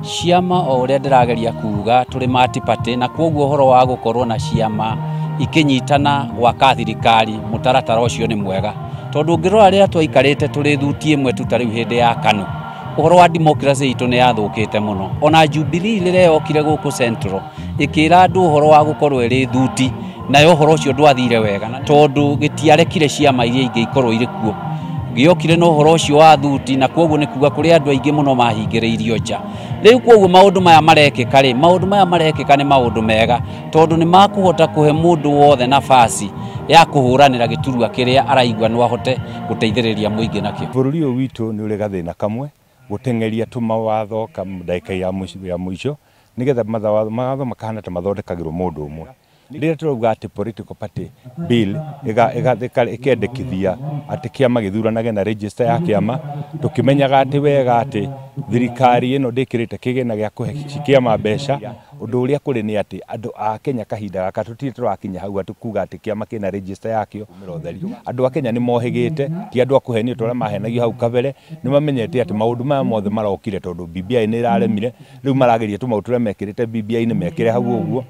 Ciama o ũrĩa ndĩrageria kuga tũrĩ multi-party, na kwoguo ũhoro wa gũkorwo na ciama ikinyitana gwaka thirikari mũtaratara ũcio nĩ mwega, tondũ ũngĩrora rĩrĩa twaikarĩte tũrĩ thuti ĩmwe tu ta rĩu hĩndĩ ya KANU, ũhoro wa democracy itũ nĩ yathũkĩte mũno. Ona Jubilee rĩrĩa yokire gũkũ Central ĩkĩra andũ ũhoro wa gũkorwo ĩrĩ thuti, nayo ũhoro ũcio ndwathire wega tondũ gĩtiarekire ciama iria ingĩ ikorwo irĩ kuo. Gĩokire na ũhoro ũcio wa thuti, na kwoguo nĩ kuga kũrĩ andũ aingĩ mũno mahingĩrĩirio nja. Rĩu kwoguo maũndũ maya marekĩka rĩ, maũndũ maya marekĩka nĩ maũndũ mega tondũ nĩ makũhota kũhe mũndũ wothe nafasi ya kũhũranĩra gĩturwa kĩrĩa araigua no ahote gũteithĩrĩria mũingĩ nakĩo. Bũrũri ũyũ witũ nĩ ũrĩ gathĩna kamwe gũteng'eria tũmawatho ndagĩka ya mũico nĩgetha mawatho makahana ta mathondekagĩrwo mũndũ ũmwe. Rĩrĩa tũrauga atĩ political party bill ĩkendekithia atĩ kĩama gĩthuranage na register ya kĩama, tũkĩmenyaga atĩ wega atĩ thirikari ĩno ndĩkĩrĩte kĩgĩna gĩa kũhe kĩama mbeca. Ũndũ ũrĩa kũrĩ nĩ atĩ andũ a Kenya kahinda gaka tũtirĩ tũrakinya hau atĩ kuga atĩ kĩama kĩna register yakĩo. Andũ a Kenya nĩ mohĩgĩte, ti andũ a kũhenio ta ũrĩa mahenagio hau kabere. Nĩ mamenyete atĩ maũndũ maya mothe marokire tondũ BBI nĩ ĩraremire. Rĩu marageria tũmaũndũ tũrĩa mekĩrĩte BBI-inĩ mekĩre hau ũguo.